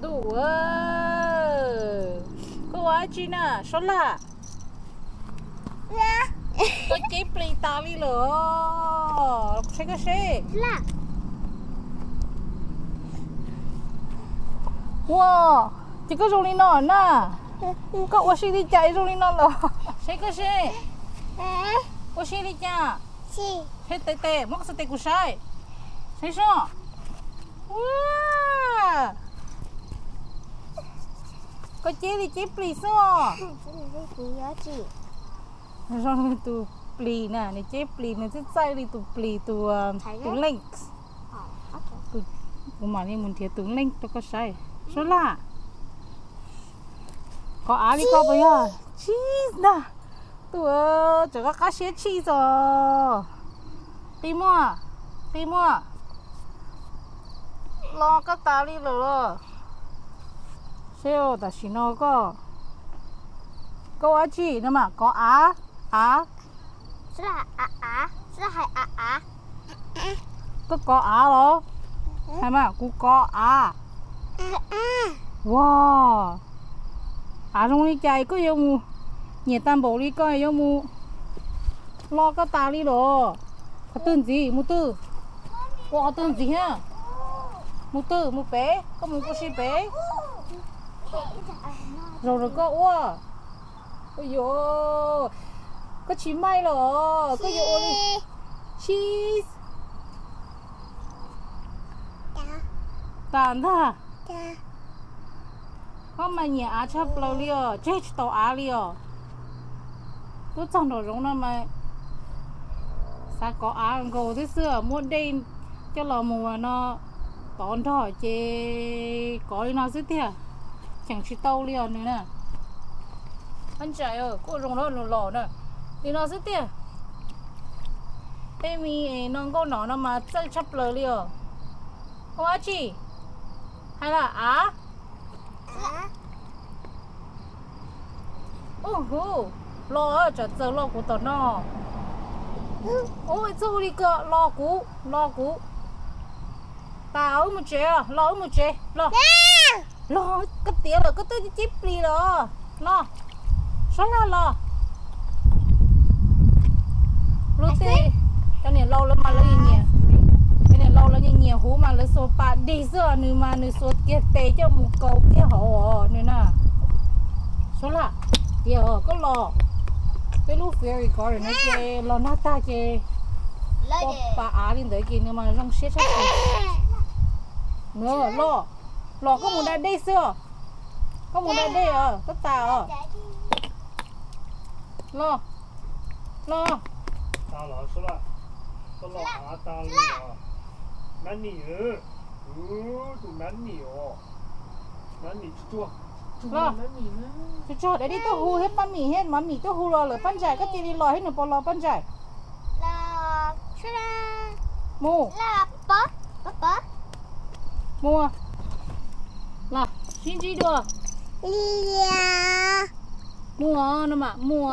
Ntuj, koj ua dab tsi na Sob Laj? Koj ceb plis tas li lawm, saib koj seb. Ua, ces koj zoo li no na. Koj ua si li cas zoo li no los? Saib koj seb. Ua si li cas? Saib tes tes, muab koj tes kuv saib. Saib soj. Ua, koj ceb li ceb plis xwb os. Zoo li tus plis na, nws ceb plis nws txaij txaij li tus plis tus, tus leej. Kuv mam li mus nrhiav tus leej rau koj saib. Sob Laj, kov av li koj puas yog? Tsis ntag, tuaj tseem qab qab siab tshij txog. Qi muag, qi muag. Los koj tas li lawm los. Seb tam sim no koj, koj ua dab tsi no mas kov av, av. Koj kov av los? Hais mas kuv kov av. Ua, av zoo li cas koj yuav mus nyiam tag npaum li koj yuav mus, los koj tas li los. Qhov twg ntxiv mus twg? Ua qhov twg ntxiv na? Mus twg mus pem, koj mus ua si pem. Zaum no koj ua. Ua yuav, koj tsis maij los koj yuav ua li. Cheese. Tas ntag. Koj mas nyiam av tshaj plaws li os, tseg tsis tau av li os. Tuaj txog nraum zoov no mas xav kov av nkaus thiab xwb, muab dej coj los mus no tov nrog ces kov li no xwb tiag. Cheem tsis tau li os nws na. Pab Ntsais, kuj zoo na nws los na. Li no xwb tiag. Tej me no nkauj nom no mas txawj tshaj plaws li os. Ua dab tsi? Hais lawm av. Ub hu, los tsam txawm los kuv tom no. Ub, txhob ua li ko, los kuv, los kuv. Tas wb mus tsev, los wb mus tsev, los. Los, koj tiav lawm, koj twb cib plis lawm. Los, Sob Laj los. Luag tej, cov niam laus lawv mas lawv nyiam, cov niam laus lawv nyiam nyiam huv mas lawv xuas pas dig xwb, nws mas nws xuas kiag tes coj mus kaus kiag hauv nws na. Sob Laj, tiav koj los, peb lub fairy garden no ces los nag tag ces poj pas av li ntawd ces nws mas zoo siab tshaj plaws. Los, los koj mus da dej xwb os. Koj mus da dej os, koj tas os. Los, los. Los, tsuag tsuag, daddy tuaj hu thiab, pab mim thiab mav mim tuaj hu los lawm, Pab Ntsais koj cia li los thiab, nws puas los Pab Ntsais? Mus, mus, los sib ntsib dua. Mus os, no mas mus os.